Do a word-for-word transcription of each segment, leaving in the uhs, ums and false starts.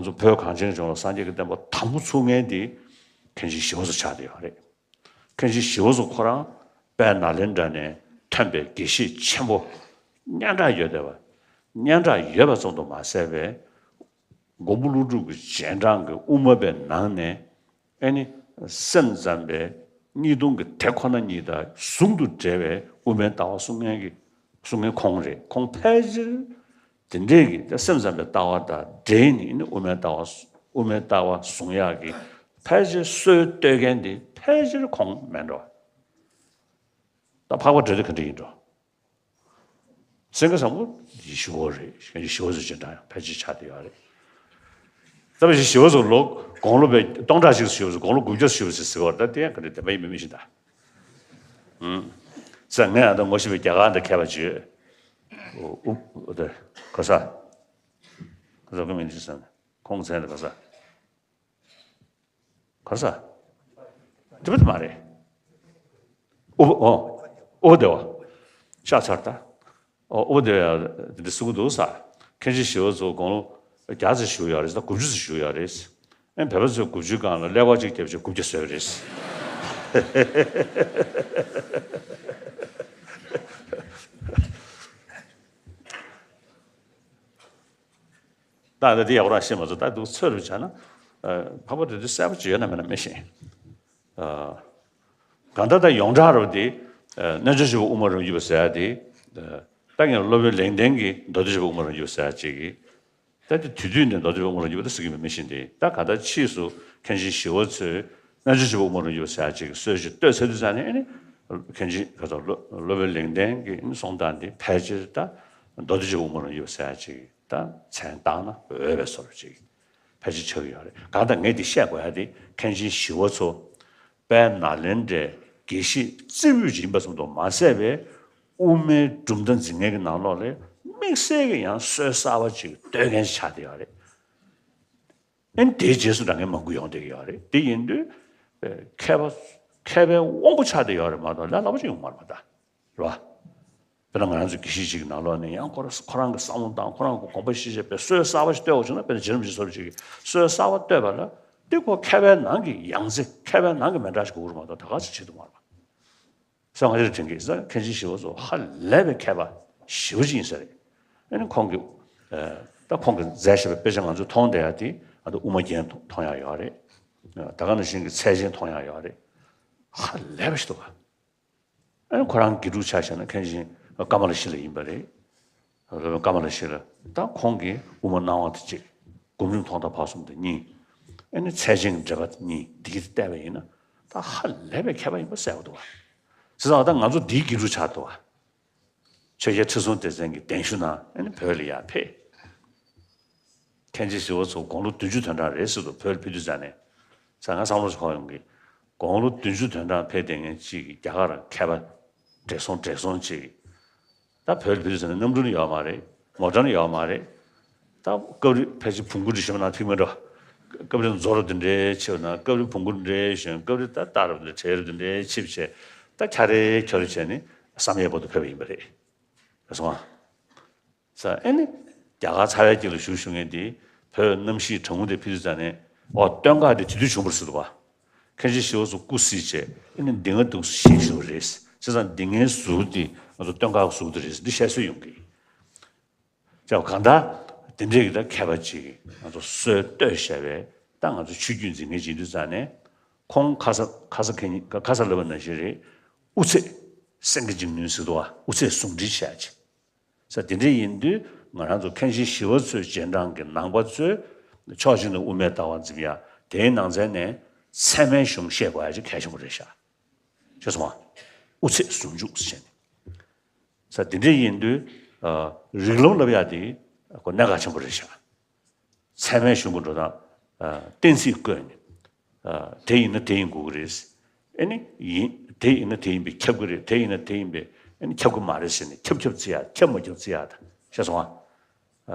ཚོ་བོད་གངས་ཅན་ལྗོངས་ལ་སངས་རྒྱས་ཀྱི་བསྟན་པ་དང་པོ་ཚུགས་མཁན་དེ་མཁན་ཆེན་ཞི་བ་འཚོ་ཆགས་བསྡད་ཡོད་རེད། མཁན་ཆེན་ཞི་བ་འཚོ་ཁོ་རང་དཔལ་ནཱ་ལེནྡྲ་ནས་ཐོན་པའི་དགེ་བཤེས་ཆེན་པོ་སྙན་གྲགས་ཡོད་བསྡད་པ། སྙན་གྲགས་ཡོད་པ་ཙམ་དུ་མ་ཟད་པའི་མགོན་པོ་ཀླུ་སྒྲུབ་ཀྱི་རྗེས་འབྲང་གི་དབུ་མ་པའི་ནང་ནས། ཨེ་ནི་སེམས་ཙམ་པའི་གཉིས་སྟོང་གི་དེ་ཁོ་ན་ཉིད་དང་ཟུང་དུ་འབྲེལ་བའི་དབུ་མའི་ལྟ་བ་གསུང་མཁན་གྱི་གསུང་མཁན་ཁོང་རེད། ཁོང་ཕལ་ཆེར་དེ་འདྲས་ཀྱི་སེམས་ཙམ་པའི་ལྟ་བ་དང་འབྲེལ་ནས་ཨེ་ནི་དབུ་མའི་ལྟ་བ་དབུ་མའི་ལྟ་བ་གསུང་ཡག་གི་ཕལ་ཆེར་སྲོལ་གཏོད་མཁན་དེ་ཕལ་ཆེར་ཁོང་མེད་འགྲོ། ད་འཕགས་པ་འགྲོ་དུས་ག་འདྲ་ཡིན་འགྲོ། སེང་གེ་བཟང་པོ་ཡེ་ཤེས་འོ་རེད། ཡེ་ཤེས་འོ་ཟེར་ཅན་འདྲ་ཡང་ཕལ་ཆེར་ཆགས་བསྡད་ཡོད་རེད། ད་ཕལ་ཆེར་ཞི་བ་འཚོ་ལོ་དགུང་ལོ་བའི་སྟོང་ཕྲག་གཅིག་ཞི་བ་འཚོ་དགུང་ལོ་དགུ་བརྒྱ་ཞི་བ་འཚོ་ཟེར་བ་ད་དེ་ཡང་ག་འདྲ་བདེན་པ་ཡིན་མིན་མི་ཤེས་ད། ཨུམ། ས་ངས་ཨ་ད་ངོ་ཤེས་པའི་རྒྱ་གར་འདི་མཁས་པ་བརྗོད། ཨུ་ཨུ་ད་ག་ས། ག་ས་ག་མིན་འདི་ས་ཁོང་མཚན་ད་ག་ས། ག་ས། དེ་བ་དེ་མ་རེད། ཨོ་ཨོ། ཨོ་དེ་བ། ཤག་ཚར་ད། ཨོ་ཨོ་དེ་བ་དེ་འདྲ་གསུང་གི་འདུག་ས། མཁན་ཆེན་ཞི་བ་འཚོ་དགུང་ལོ་བརྒྱ་ཙམ་བཞུགས་ཡོད་རེད་ད་དགུ་བཅུ་ཙམ་བཞུགས་ཡོད་རེད། ཨེ་བོད་པ་ཚོས་དགུ་བཅུའི་སྒང་ལ་ཀླད་ཀོར་གཅིག་བརྒྱབ་བྱས་དགུ་བརྒྱ་བཟོས་པ་རེད། ད་ད་དེ་ཡག་པོ་རང་ཤེས་མ་སོང་། ད་འདུག་ཚོད་རུ་བྱས་ན། ཨ། འཕགས་པ་འགྲོ་དུས་གསལ་པོ་ཅིག་ཡོད་ན་མེད་ན་མི་ཤེས། ཨ། གང་ལྟར་ད་ཡོངས་གྲགས་རུ་དེ། ཨ། རྣལ་འབྱོར་ཆེན་པོ་དབུ་མ་རང་རྒྱུད་པ་ཟེར་ཡ་དེ། ཨ། ད་ངས་སློབ་དཔོན་ལེགས་ལྡན་གྱིས་མདོ་སྡེ་ཆེན་པོ་དབུ་མ་རང་རྒྱུད་པ་ཟེར་ཡ་ཅིག་གིས། ད་དེ་དུས་དུས་ནས་མདོ་སྡེ་ཆེན་པོ་དབུ་མ་རང་རྒྱུད་པ་ད་ཟེར་གྱི་མེད་མི་ཤེས་ཏེ། ད་གང་ལྟར་ཕྱིས་སུ་མཁན་ཆེན་ཞི་བ་འཚོས་རྣལ་འབྱོར་ཆེན་པོ་དབུ་མ་རང་རྒྱུད་པ་ཟེར་ཡ་ཅིག་གི་སྲོལ་ཞིག་བཏོད་ཚར་དུས་ཙང་ནས་ཨ་ནི། མཁན་ཆེན་ག་ཚོད་སློབ་སློབ་དཔོན་ལེགས་ལྡན་གྱི་གསུང་སྟངས་འདི་ཕལ་ཆེར་ད་མདོ་སྡེ་ཆེན་པོ་དབུ་མ་རང་རྒྱུད་པ་ཟེར་ཡ་ཅིག་ད་མཚན་བཏགས་ན་འོས་པའི་བཟོ་འདྲ་ཅིག་ཕལ་ཆེར་ཆགས་ཀྱི་ཡོད་རེད། གང་ལྟར་ངས་འདི་བཤད་དགོས་ཡ་དེ་མཁན་ཆེན་ཞི་བ་འཚོ་དཔལ་ནཱ་ལེནྡྲའི་དགེ་བཤེས་རྩེ་ཕུད་ཅིག་ཡིན་པ་ཙམ་དུ་མ་ཟད་པའི་དབུ་མའི་གྲུབ་མཐའ་འཛིན་མཁན་གྱི་ནང་ལོགས་ལ་དམིགས་བསལ་གྱི་ཡང་སྲོལ་གསར་པ་ཅིག་གཏོད་མཁན་ཞིག་ཆགས་བསྡད་ཡོད་རེད། ཨ་ནི་དེའི་རྗེས་སུ་འབྲང་མཁན་མང་པོ་ཡོང་བསྡད་ཀྱི་ཡོད་རེད། དེ་ཡིན་དུས་ཨ། མཁས་པ་མཁས་པའི་དབང་པོ་ཆགས་བསྡད་ཡོད་རེད་མ་གཏོགས་ལས་སླ་པོ་ཅིག་ཡོང་མ་རེད་པ་ད། རེད་པ། དཔེར་ན་ང་རང་ཚོའི་དགེ་བཤེས་ཅིག་གི་ནང་ལོགས་ནས་ཡང་ཁོ་རང་ཁོ་རང་གི་བསམ་བློ་བཏང་ཁོ་རང་གི་དགོངས་པ་བཞེས་བྱས་པའི་སྲོལ་གསར་པ་ཞིག་གཏོད་དགོས་བྱུང་ན། དཔེར་ན་རྗེ་རིན་པོ་ཆེ་བཟོ་འདྲ་ཅིག་གིས་སྲོལ་གསར་པ་གཏོད་པ་ལ་དེ་ཁོ་མཁས་པའི་ནང་གི་ཡང་རྩེ་མཁས་པའི་ནང་གི་མེ་འདྲ་ཞིག་དགོས་ཀྱི་རེད་མ་གཏོགས་ད་ག་ཅིག་བྱེད་ཐུབ་མ་རེད་པ། ས་ང་ཚོའི་དྲན་གྱི་ས་མཁན་ཆེན་ཞི་བ་འཚོ་ཧ་ལས་པའི་མཁས་པ་ཞེ་པོ་ཅིག་ཡིན་ས་རེད། ཨ་ནི་ཁོང་གི་ཨ། ད་ཁོང་གིས་མཛད་བཞག་པའི་དཔེ་ཆ་ང་ཚོས་མཐོང་བསྡད་ཡ་དེ་ང་ཚོ་དབུ་མ་རྒྱན་མཐོང་ཡ་ཡོད་རེད། ད་ག་ནང་བཞིན་གྱི་ཚད་ཆེན་མཐོང་ཡ་ཡོད་རེད། ཧ་ལས་པ་ཞིག་འདུག་ག་ཨ་ནི་ཁོ་རང་དགེ་ཕྲུག་ཆ་བཞག་ན་མཁན་ཆེན་ཀ་མ་ལ་ཤཱི་ལ་ཡིན་པ་རེད། ཀ་མ་ལ་ཤཱི་ལ། ད་ཁོང་གིས་དབུ་མ་སྣང་བ་དང་བཅས་སྒོམ་རིམ་ཐོག་མཐའ་བར་གསུམ་དེ་གཉིས། ཨ་ནི་ཚད་ཆེན་གྱི་འགྲེལ་པ་གཉིས་འདི་གིས་བལྟས་པ་ཡིན་ན་ད་ཧ་ལས་པའི་མཁས་པ་ཡིན་པ་གསལ་པོ་འདུག་བ། བྱས་ཙང་ད་ང་ཚོ་འདིའི་དགེ་ཕྲུག་ཆགས་འདུག་བ། ཆོས་རྒྱལ་ཁྲི་སྲོང་ལྡེ་བཙན་གྱི་གདན་ཞུ་གནང་ཨ་ནི་བོད་ལ་ཡར་ཕེབས། མཁན་ཆེན་ཞི་བ་འཚོ་དགུང་ལོ་བདུན་ཅུ་དོན་གྲངས་རེད་ཟེར་འདུག་བོད་ལ་ཕེབས་དུས་ཙང་ནས། ས་ང་བསམ་བློ་ཞིག་འཁོར་ཡོང་གི། དགུང་ལོ་བདུན་ཅུ་དོན་གྲངས་ཕེབས་བསྡད་མཁན་གཅིག་གིས་རྒྱ་གར་མཁས་པ་བགྲེས་སོང་བགྲེས་སོང་གཅིག་གིས། ད་བོད་ལ་ཕེབས་དུས་ཙང་ནས་གནམ་གྲུ་ནི་ཡོད་མ་རེད། མོ་ཊ་ནི་ཡོད་མ་རེད། ད་སྐབས་རེ་ཕལ་ཆེར་བོང་གུ་འདྲ་ཞིག་མ་ན་ཐིག་མེད་འགྲོ། སྐབས་རེ་མཛོ་རུ་འདི་འདྲའི་ཆེ་བ་ན་སྐབས་རེ་བོང་གུ་འདི་འདྲའི་ཞོན་སྐབས་རེ་ད་རྟ་རུ་འདི་འདྲའི་བྲེ་རུ་འདི་འདྲའི་ཆིབས་བྱས། ད་ཁྱ་རེ་ཁྱོ་རེ་བྱས་ནས་བསམ་ཡས་བར་དུ་ཕེབས་པ་ཡིན་པ་རེད། རེད་སོང་ཨ། ས་ཨེ་ནི། རྒྱ་གར་ཚ་བའི་དཀྱིལ་ལ་བཞུགས་བཞུགས་མཁན་དེ་བོད་གནམ་གཤིས་གྲང་མོ་དེ་ཕེབས་དུས་ཙང་ནས་ཨོ་སྟོན་ཁ་དེ་དེ་དུས་བྱུང་བ་རེད་ཟེར་འདུག་བ། མཁན་ཆེན་ཞི་བ་འཚོ་སྐུ་གཟིགས་བྱས་ཨེ་ནི་འདི་ང་འདུག་ཞིག་བཞུགས་རེད། བྱས་ཙང་འདི་ངའི་གཟུགས་དེ་ང་ཚོ་སྟོན་ཁ་གི་གཟུགས་དེ་རེད་འདི་བཤད་སྲོལ་ཡོང་གི། ཅག་གང་ལྟར་དེ་འདྲས་ཀྱི་ད་མཁས་པ་ཅིག་ང་ཚོ་སྲོལ་གཏོད་བྱས་པའི་ད་ང་ཚོ་ཆོས་བརྒྱུད་འཛིན་མཁན་ཅིག་ཡིན་དུས་ཙང་ནས་ཁོང་ཁ་ས་ཁ་ས་མཁན་ཁ་ས་ལབ་པ་ནང་བཞིན་རེད། དབུ་ཚད་སེང་གེ་འཇིགས་ནུས་ཟེར་འདུག་བ། དབུ་ཚད་ཟུང་འབྲེལ་བྱས་ཅིག་ས་དེ་འདྲ་ཡིན་དུས་ང་རང་ཚོ་མཁན་ཆེན་ཞི་བ་འཚོའི་རྗེས་འབྲང་གི་ནང་པ་ཚོས་ཕྱོགས་གཅིག་ནས་དབུ་མའི་ལྟ་བ་འཛིན་ཡ་དེའི་ནང་ཚན་ནས་ཚད་མའི་གཞུང་ཤེས་དགོས་ཡ་ཅིག་གལ་ཆེན་པོ་རེད་ཤག་ཤེས་སོང་ང་། དབུ་ཚད་ཟུང་འཇུག་ཟེར་ནས་ས་དེ་འདྲ་ཡིན་དུས་རིགས་ལམ་ལབ་ཡ་དེ་གོ་གནད་འགག་ཆེན་པོ་རེད་ཤག་ཚད་མའི་གཞུང་གི་འགྲོ་སྟངས་གཏན་ཚིགས་བཀོད་ནས། དེ་ཡིན་ན་དེ་ཡིན་དགོས་ཀྱི་རེད། ཨེ་ནི་ཡིན་དེ་ཡིན་ན་དེ་ཡིན་པས་ཁྱབ་ཀྱི་རེད། དེ་ཡིན་ན་དེ་ཡིན་པས་ཨེ་ནི་ཁྱབ་ཀྱི་མ་རེད་ཟེར་ནས་ཁྱབ་ཁྱབ་བརྩི་ཡ་ཁྱབ་མ་ཁྱབ་བརྩི་ཡ་དང་ཤེས་སོང་ང་།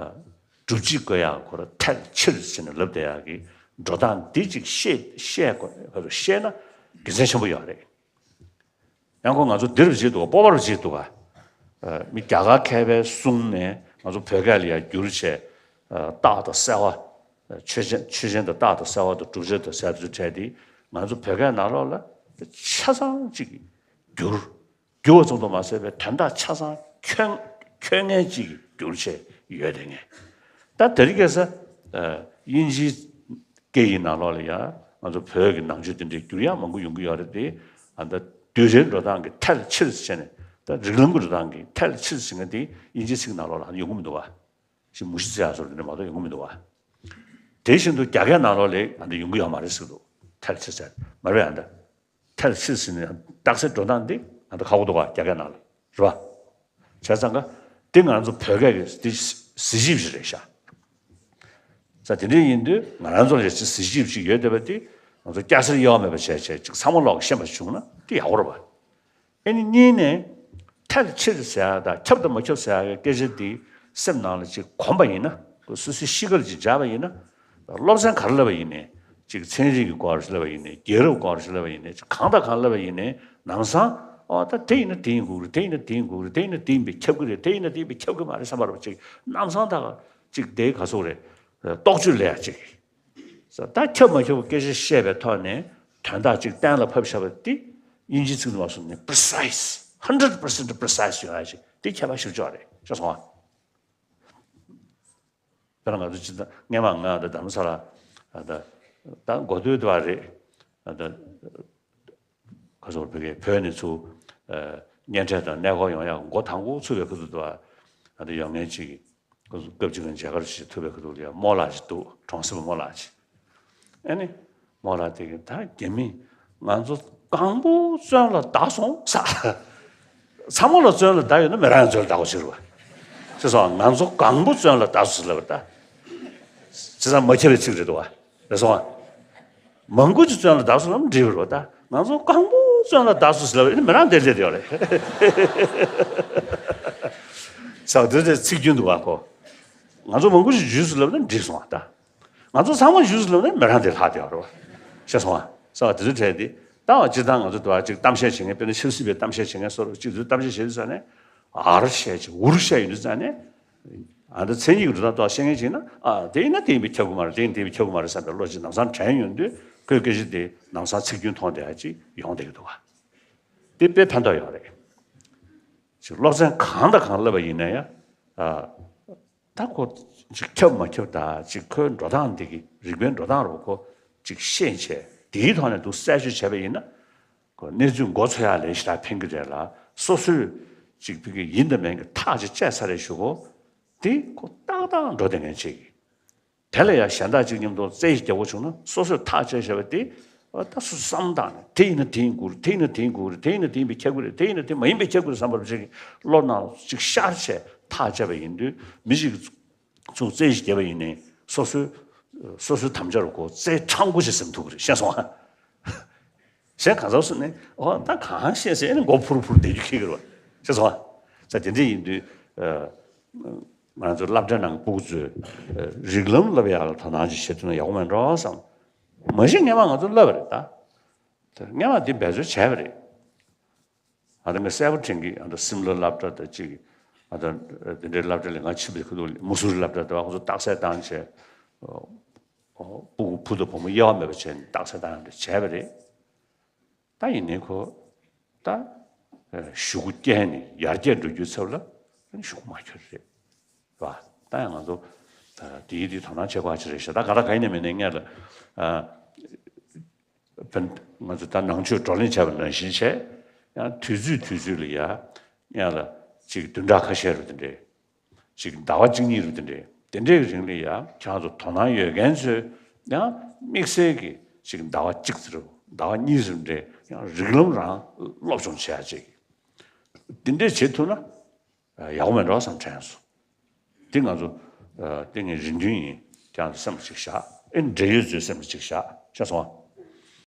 སྒྲུབ་བྱེད་བཀོད་ཡག་ཁོ་ར་ཐལ་ཆེར་ཟེར་ནས་ལབ་བསྡད་ཡག་གི་འགྲོ་སྟངས་འདི་ཅིག་ཤེས་ཤེས་དགོས་ཤེས་ན་དགེ་མཚན་ཆེན་པོ་ཡོད་རེད། ཡང་ཁོ་ང་ཚོ་འདིར་བྱེད་འདུག་ག་སྤོབས་པར་བྱེད་འདུག་ག་མི་རྒྱ་གར་མཁས་པའི་གསུང་ནས་ང་ཚོ་བོད་སྐད་ལ་ཡང་བསྒྱུར་བྱས་རྟགས་དང་གསལ་བ་ ཆོས་ཆོས་ཆོས་ཆེན་དང་རྟགས་དང་གསལ་བ་དང་བསྒྲུབ་བྱ་དང་ཟེར་དུ་འཕྲད་དེ། ང་ཚོ་བོད་སྐད་ནང་ལོགས་ལ་ཆ་ཚང་གཅིག་བསྒྱུར། བསྒྱུར་བ་ཙམ་དུ་མ་ཟད་པའི་དོན་དག་ཆ་ཚང་ཁྱོན་ཁྱོན་ངན་གཅིག་བསྒྱུར་བྱས་ཡོད་དེ་ངས། ད་དེ་རིང་ཁ་སང་དབྱིན་ཇིའི་སྐད་ཡིག་ནང་ལོགས་ལ་ཡང་ང་ཚོ་བོད་ཀྱི་ནང་ཆོས་དེ་འདྲའི་བསྒྱུར་ཡག་མང་པོ་ཡོང་གི་ཡོད་རེད་དེ། ཨ་ད་དུས་རེའི་འགྲོ་སྟངས་ཀྱི་ཐལ་ཕྱིར་བྱས་ནས། ད་རིགས་ལམ་གྱི་འགྲོ་སྟངས་ཀྱི་ཐལ་ཕྱིར་བྱེད་མཁན་དེ་དབྱིན་ཇིའི་ཚིག་ནང་ལོགས་ལ་ཡོང་གི་མི་འདུག་བ། ཞེས་མུ་བཞི་བརྩི་ཡག་སོགས་དེ་འདྲ་མ་གཏོགས་ཡོང་གི་མི་འདུག་བ། དེ་བཞིན་དུ་རྒྱ་སྐད་ནང་ལོགས་ལ་ཨ་ད་ཡོང་གི་ཡོད་མ་རེད་ཟེར་འདུག་ཐལ་ཕྱིར་བྱས་མ་རེད། ཨ་ད་ཐལ་ཕྱིར་ཟེར་ནས་རྟགས་གསལ་འགྲོ་སྟངས་འདི་ཨ་ད་ཁག་པོ་འདུག་བ། རྒྱ་སྐད་ནང་ལ་རེད་བ། བྱས་ཙང་ཀ་འདི་ང་ཚོ་བོད་སྐད་ཀྱི་འདི་གཟི་བརྗིད་ཞིག་རེད་ཤག་ས་དེ་འདྲ་ཡིན་དུས་ང་རང་ཚོ་ལ་ཡ་གཟི་བརྗིད་ཅིག་ཡོད་བསྡད་པ་དེ་ང་ཚོ་སྐྱ་སེར་གཡོ་བ་མེད་པ་བྱས་བྱས་ཅིག་ཚང་མ་ལོག་ཤེས་པ་བྱུང་ན་དེ་ཡག་པོ་རེད་བ། ཨ་ནི་གཉིས་ནས་ཐལ་ཕྱིར་ཟེར་ཡ་དང་ཁྱབ་དང་མ་ཁྱབ་ཟེར་ཡ་གི་སྐད་ཆ་དེ་སེམས་ནང་ལ་ཅིག་གོམས་པ་ཡིན་ན། ཁོ་སོ་སོའི་གཤིས་ཀ་ལ་ཅིག་འཇགས་པ་ཡིན་ན། སློབ་ཚན་ག་རེ་བསླབ་པ་ཡིན་ནའི། ཅིག་ཚན་རིག་གི་སྐོར་བསླབ་པ་ཡིན་ནའི། རྒྱལ་རབས་སྐོར་བསླབ་པ་ཡིན་ནའི། ཅིག་གང་དང་གང་བསླབ་པ་ཡིན་ནའི་ནམ་སང་ཨོ་ད་དེ་ཡིན་ན་དེ་ཡིན་དགོས་རེད། དེ་ཡིན་ན་དེ་ཡིན་དགོས་རེད། དེ་ཡིན་ན་དེ་ཡིན་པས་ཁྱབ་ཀྱི་རེད། དེ་ཡིན་ན་དེ་ཡིན་པས་ཁྱབ་ཀྱི་མ་རེད་བསམ་པ་རེད་པ། ཅིག་ནམ་སང་ད་ཅིག་དེ་ག་ཚོད་རེད། རྟོག་དཔྱོད་ལས་ཡ་ཅིག་ད་ཁྱབ་མ་ཁྱབ་སྐད་ཆ་བཤད་པའི་ཐོག་ནས་དོན་དག་ཅིག་གཏན་ལ་ཕབ་བཞག་པ་དེ་དབྱིན་ཇིའི་ཚིག་ནང་སོང་ནས་precise, hundred percent precise ཡོང་ཡ་ཅིག་དེ་ཁྱད་པར་ཞེ་པོ་ཅིག་རེད། ཤེས་སོང་ཨ། དཔེར་ན་ང་ཚོ་སྤྱིར་བཏང་སྔས་མ་ང་ད་རྡ་རམ་ས་ལ་ད་ད་འགོ་སྟོད་དུ་བ་རེད། ད་ཁ་སོར་བོད་སྐད་བོད་ནས་ཚུར་ཨ་གཉེན་འཕྲད་དང་གནས་སྐོར་ཡོང་ཡག་འགོ་དང་པོ་ཚུད་པའི་ཁ་ཐུག་ཏུ་བ་ད་ཡོང་མཁན་ཅིག་གིས། སྐབས་གཅིག་ལ་མཇལ་ཁ་ཞིག་ཐུབ་པའི་ཁ་ཐུག་ལ་ཡ་རྨོ་ལགས་ཤིག་འདུག་གྲོང་གསེབ་རྨོ་ལགས་ཤིག་ཨ་ནི་རྨོ་ལགས་དེ་གིས་ད་རྒྱ་མི་ང་ཚོ་གང་པོ་བཙོན་ལ་བདག་སོང་ས། ཚང་མ་ལ་བཙོན་ལ་བདག་ཡོད་ན་མི་རང་ཡང་བཙོན་ལ་བདག་པོ་ཞིག་རེད་བ། ཅེས་སོང་། ང་ཚོ་གང་པོ་བཙོན་ལ་བདག་སོང་ཟེར་ལབ་པ་ད། བྱས་ཙང་མ་ཁྱབ་པའི་ཚིག་རེད་འདུག་བ། རེད་སོང་བ། མང་པོ་ཅིག་བཙོན་ལ་བདག་སོང་ལབ་འགྲིག་པ་རེད་བ། ད་ང་ཚོ་གང་པོ་བཙོན་ལ་བདག་སོང་ཟེར་ལབ་ཨ་ནི་མི་རང་དེ་སླེབས་བསྡད་ཡོད་རེད། ས་དེ་དེ་ཚིག་རྒྱུན་འདུག་བ་ཁོ། ང་ཚོ་མང་པོ་ཞིག་འཇུས་སུ་ལབ་ན་འགྲིག་སོང་བ་ད། ང་ཚོ་ཚང་མ་འཇུས་སུ་ལབ་ན་མི་རང་དེ་ལྷག་བསྡད་ཡོད་རེད་བ། ཤེས་སོང་བ། ས་དེ་ཚོ་བྲལ་ཏེ་ད་བ་སྤྱིར་བཏང་ང་ཚོ་དུ་བ་ཅིག་གཏམ་བཤད་བྱེད་མཁན། དཔེར་ན་ཆབ་སྲིད་པའི་གཏམ་བཤད་བྱེད་མཁན་སོགས་ཅིག་ཚོས་གཏམ་བཤད་བྱེད་དུས་ཙང་ནས་ཨར་བཤད་ཅིག་འུར་བཤད་ཡོང་དུས་ཙང་ནས། ཨ་ད་མཚན་ཉིད་ཀྱི་འགྲོ་སྟངས་ཐོག་བཤད་མཁན་ཅིག་ཡིན་ན། ཨ་དེ་ཡིན་ན་དེ་ཡིན་པས་ཁྱབ་ཀྱི་མ་རེད། དེ་ཡིན་པས་ཁྱབ་ཀྱི་མ་རེད་བསམ་པའི་བློ་ཅིག་ནམ་སང་དྲན་ཡོང་དུས་ཁོའི་སྐད་ཆ་དེ་ནམ་སང་ཚིག་རྒྱུན་མཐོང་བསྡད་ཡ་ཅིག་ཡོང་བསྡད་ཀྱི་འདུག་བ། དེ་དཔེ་ཕན་ཐོགས་ཡོད་རེད། ཅིག་སློབ་ཚན་གང་དང་གང་བསླབ་པ་ཡིན་ན་ཡང་། ཨ་ད་ཁོ་ཅིག་ཁྱབ་མ་ཁྱབ་དང་། ཅིག་ཁོའི་འགྲོ་སྟངས་འདི་གི་རིག་པའི་འགྲོ་སྟངས་རུ་ཁོ་ཅིག་ཤེས་བྱས། དེའི་ཐོག་ནས་འདུག་གསལ་བརྗོད་བྱས་པ་ཡིན་ན། ཁོ་གནས་ཚུལ་མགོ་ཚོས་ཡག་ལས་ཞེ་དྲག་ཕན་གྱི་རེད་ལ། སོ་སོས་ཅིག་ཕ་གི་ཡིན་དང་མིན་གྱི་ཐག་ཅིག་བཅད་ཚར་རེ་ཞུ་གོ། དེ་ཁོ་ཏག་ཏག་འགྲོ་བསྡད་མཁན་ཅིག་དེ་ལ་ཡང་གཞན་དག་ཅིག་མཉམ་དུ་རྩོད་གཞི་རྒྱག་དགོས་བྱུང་ན། སོ་སོས་ཐག་བཅད་བཞག་པ་དེ་ཨ་ད་སོ་སོ་བསམ་བློ་བཏང་ནས། དེ་ཡིན་ན་དེ་ཡིན་དགོས་རེད། དེ་ཡིན་ན་དེ་ཡིན་དགོས་རེད། དེ་ཡིན་ན་དེ་ཡིན་པས་ཁྱབ་ཀྱི་རེད། དེ་ཡིན་ན་དེ་མ་ཡིན་པས་ཁྱབ་ཀྱི་རེད་བསམ་པ་ཅིག་བློ་ནང་ཅིག་ཤར་བྱས་ཐག་བཅད་པ་ཡིན་དུས། མི་ཞིག་གིས་ཚུར་རྩོད་གཞི་བརྒྱབ་པ་ཡིན་ནའི་སོ་སོའི་སོ་སོའི་དམ་བཅའ་རུ་ཁོ་རྩོད་ཕྲང་པོ་ཞིག་ཟིན་ཐུབ་ཀྱི་རེད། ཤེས་སོང་ཨ། གཞན་གང་ཟག་སུ་ནས་ཨོ་ད་གང་བཤད་ཟེར་ནས་མགོ་འཕུར་འཕུར་བསྡད་རྒྱུ་ཁེལ་གྱི་རེད་བ། ཤེས་སོང་ཨ། ས་དེ་འདྲ་ཡིན་དུས་ཨ་ང་ཚོ་སློབ་གྲྭ་ནང་གི་སྤུ་གུ་ཚོས་ཨ་རིགས་ལམ་བསླབ་ཡག་ལ་དོ་སྣང་ཅིག་བྱེད་ཐུབ་ན་ཡག་པོ་མེད་འགྲོ་བསམ། མ་གཞི་སྔས་མ་ང་ཚོ་བསླབ་པ་རེད་ད། དེ་སྔས་མ་དེ་འབད་རྩོལ་བྱས་པ་རེད། ཨ་ད་ངས་གསལ་པོ་དྲན་གི། ཨ་ད་སིམ་ལ་སློབ་གྲྭ་དང་གཅིག་ཨ་ད་དེ་འདྲའི་སློབ་གྲྭ་ལ་ང་ཕྱིན་པའི་ཁ་ཐུག་ལ། མུ་སུ་རི་སློབ་གྲྭ་དེ་བ་ཁོ་ཚོ་རྟགས་གསལ་བཏང་བྱས། ཨོ་ཨོ་སྤུ་གུ་བུ་དང་བུ་མོ་དབྱེ་བ་མེད་པ་བྱས་ནས་རྟགས་གསལ་བཏང་ཡག་འདྲ་བྱས་པ་རེད། ད་ཡིན་ནའི་ཁོ་ད་ཨ་གཞུག་གུ་བསྐྱལ་ནས་ཡར་རྒྱས་འགྲོ་རྒྱུའི་ཚབ་ལ་གཞུག་གུ་མ་འཁྱོལ་རེད་བ། ད་ཡང་ང་ཚོ་ཨ་དེའི་དེ་དོ་སྣང་བྱེད་དགོས་ཅིག་རེད་ཤག་ད་ག་ད་ག་ཡིན་ནའི་མིན་ནའི་སྔོན་ལ་ཨ། ང་ཚོ་ད་ནང་ཆོས་བགྲོ་གླེང་བྱས་པ་ནང་བཞིན་བྱས། ཡང་དུས་ཚོད་དུས་ཚོད་ལ་ཡ་སྔོན་ལ་ཅིག་བདུན་ཕྲག་ཁ་ཤས་རུ་དེ་འདྲས། ཅིག་ཟླ་བ་གཅིག་གཉིས་རུ་དེ་འདྲས། དེ་འདྲའི་རིང་ལ་ཡ་ཁྱེད་རང་ཚོ་དོ་སྣང་ཡོད་མཁན་ཚོས་ཡང་དམིགས་བསལ་གྱི་ཅིག་ཟླ་བ་གཅིག་ཙམ་རུ། ཟླ་བ་གཉིས་རུ་འདྲས་ཡང་རིགས་ལམ་རང་སློབ་སྦྱོང་བྱེད་ཡ་ཅིག་དེ་འདྲས་བྱེད་ཐུབ་ན། ཡག་པོ་མེད་འགྲོ་བསམ་དྲན་སོང་། འདི་ང་ཚོ་ཨ་ཏིང་ངེ་རེ་འདུན་ཡིན། ཁྱེད་རང་ཚོ་སེམས་ལ་ཅིག་བཞག་ཨེ་འབྲེལ་ཡོད་ཚོའི་སེམས་ལ་ཅིག་བཞག་ཤེས་སོང་